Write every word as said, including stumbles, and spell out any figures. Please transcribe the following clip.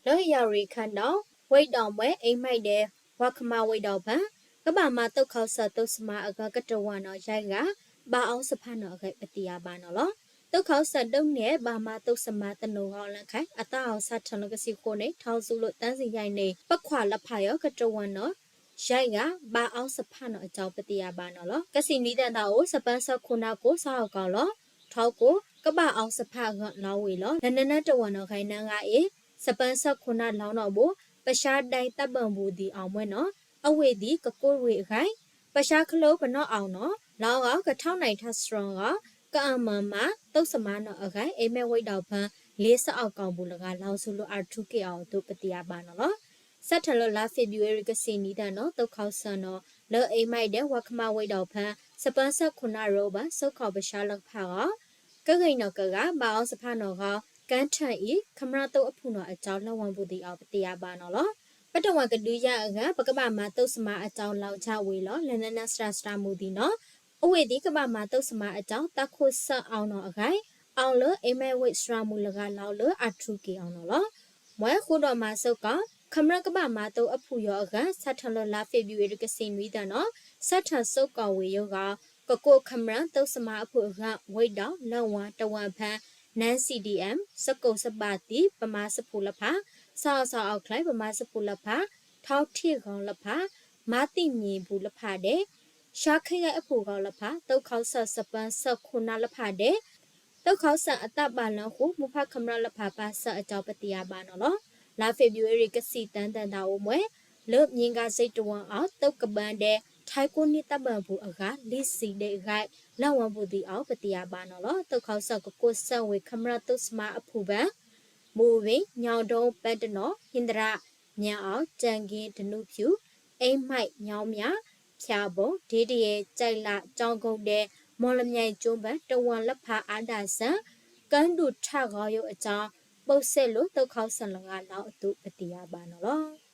လၢယၣ်ရံၣ်ခၢၣ်နီၣ် ဝ့ၢ်ဒီၣ်မွဲ အ့မ့ၢ်ဒဲး ဝၤကမၣ်ဝ့ၢ်ဒီၣ်ဖၢ ကဘၣ်မၤသုးခီၣ်ဆၢၣ်သုးစမါအဂၤ ကတဝၢၢ်နီၣ်ယဲၢ်ဂၤ ဘၣ်အီစဖးနီၣ်အဂ့ၢ် ပသ့ၣ်ညါဘၣ်နီၣ်လီၤ. သုးခီၣ်ဆၢၣ်ဒုးနဲၣ် ဘၣ်မၤသုးစမါတနီၣ်ဂီၤလၢခဲ အသးအီၣ်ဆၣ်ထၢၣ်လၢကစံၣ်ဃိန့ၣ် ထီၣ်ဆူလၢတၢ်စံၣ်ယဲၢ်န့ၣ် ပခွါလၢဖးယီၤ ကတဝၢၢ်နီၣ်ယဲၢ်ဂၤ ဘၣ်အီစဖးနီၣ်အကၠိ ပသ့ၣ်ညါဘၣ်နီၣ်လီၤ. ကစံၣ်နံၤတၢ်သးအိၣ် စပၢဆၢၣ်ခိၣ်နၢ်ကိး စးအီၣ်ကီၢ်လီၤ ထီၣ်ကိး ကဘၣ်အီစဖးအဂၤလီၤဝ့ၢ်လီၤ. လၢနနၢ်တဝၢၢ်နီၣ်ဂ့ၤနၢ်ဂၤအံၤ စပၢဆၢၣ်ခိၣ်နၢ်လီၤနီၣ်ဘိ ပဆါဒဲးသးဘၢၣ်ဘူၣ်သ့ၣ်အီၤမွဲနီၣ် အဝ့ၢ်သ့ၣ်ကကိးဝ့ၢ်အဂၤ ပဆါခလိပနီၣ်အီၣ်နီၣ် လီၤဂာ်ကထီၣ်နံၣ်ထီၣ်စရီဂီၢ် ကအမၤမၤသုးစမါနီၣ်အဂ့ၢ် အ့မ့ၢ်ဝ့ၢ်ဒီၣ်ဖၢ လ့စးအီၣ်ကီၢ်ပူၤလၢဂၤ လီၤဆူလၢအထူက့ၣ်အီၤအသိး ပသ့ၣ်ညါဘၣ်နီၣ်လီၤ. စးထီၣ်လၢလါဖ့ၤဘြူၤအ့ရံၤ ကစံၣ်နံၤတၢ်နီၣ် သုးခီၣ်ဆၢၣ်နီၣ် လၢအ့မ့ၢ်ဒဲး ဝၤကမၣ်ဝ့ၢ်ဒီၣ်ဖၢ စပၢဆၢၣ်ခိၣ်နၢ်ရိဘၢၣ် သုးခီၣ်ပဆါလၢကဖးဂီၢ် ကဂ့ၢ်နီၣ်ကဂၤ ဘၣ်အီစဖးနီၣ်ဂီၢ် ကၢၣ်ထၢၣ်အံၤ ခမျၢၣ်သုးအဖုၣ်နီၣ်အကၠိ လၢဝၢၣ်ဘူၣ်သ့ၣ်အီၤ ပသ့ၣ်ညါဘၣ်နီၣ်လီၤ. ပတဝၢၢ်ကဒုးယၤအဂၤ ပကဘၣ်မၤသုးစမါအကၠိ လီၤကၠၢ်ဝ့ၢ်လီၤ. လၢနနၢ်စှၤစှၤမူၣ်သ့ၣ်နီၣ် အဝ့ၢ်သ့ၣ်ကဘၣ်မၤသုးစမါအကၠိ သးခိၣ်ဆၢၣ်အီၤနီၣ်အဂ့ၢ် အီၣ်လၢအ့မ့ၢ်ဝ့ၢ်စှၤမူၣ်လၢဂၤ လီၤလၢအထူက့ၣ်အီၤနီၣ်လီၤ. မွဲဃုာ်ဒီးမၤစၢၤကီး ခမျၢၣ်ကဘၣ်မၤသုးအဖုၣ်ယီၤအဂၤ စးထီၣ်လၢလါဖ့ၤဘြူၤအ့ရံၤ ကစံၣ်နွံတၢ်နီၣ် စးထီၣ်သုးကီၣ်ဝ့ၢ်ယိယိ ကကိးခမျၢၣ်သုးစမါအဖုၣ်အဂၤ ဝ့ၢ်ဒီၣ် လၢဝၢၣ် တဝၢၣ်ဖၢ နၢၣ် CDM စကိၣ်စဘၣ်သံ ပမၤစဖူလဖး စးအီၣ်စးအီၣ်ချ့ ပမၤစဖူလဖး ထီၣ်ထံဂီၢ်လဖး မၤသံၣ်မံၤဘူၣ်လဖးဒဲး ဆှါခ့ယဲၢ်အဖုၣ်ဂီၢ်လဖး သုးခီၣ်ဆၢၣ် စပၢဆၢၣ်ခိၣ်နၢ်လဖးဒဲး သုးခီၣ်ဆၢၣ်အသးဘၣ်လၢဃိ မိၢ်ဖးခမျၢၣ်လၢဖး ပာ်ဆၢၣ်အကၠိ ပသ့ၣ်ညါဘၣ်နီၣ်လီၤ. လါဖ့ၤဘြူၤအ့ရံၤ ကစံၣ်တၢ်သးအိၣ်မွဲ လၢမ့ၣ်ကၣ်စ့တဝၢၣ်အီၤ သုးကဘၢဒဲး ထဲကိးန့ၢ်သးဘၢၣ်ဘူၣ်အဂၤ လံစံဒဲးဂ့ၢ် လၢဝၢၣ်ဘူၣ်သ့ၣ်အီၤ ပသ့ၣ်ညါဘၣ်နီၣ်လီၤ. သုးခီၣ်ဆၢၣ်ကကိးဆၢၣ်ဝ့ၢ်ခမျၢၣ်သုးစမါအဖုၣ်ဘၢၣ် မူဝ့ၢ် ညီဒိ ပဲတနီၣ် ဟံၣ်သရၣ် မၠၣ်အီၣ် တၢၣ်က့ တနူဖၠူၣ် အ့မ့ၢ် ညီမၠၣ် ဖၠၣ်ဘိ ဒ့တယဲၣ် ကၠဲးလး ကၠီကိးဒဲး မီၣ်လမၠဲၣ် ကၠိဘၢၣ် တဝၢၣ်လဖး အါဒၣ်စၢၣ် ကဒုးထးဂီၤယိအကၠိ ပိာ်ဆဲးလိာ်သုးခီၣ်ဆၢၣ်လၢဂၤလီၤအသိး ပသ့ၣ်ညါဘၣ်နီၣ်လီၤ.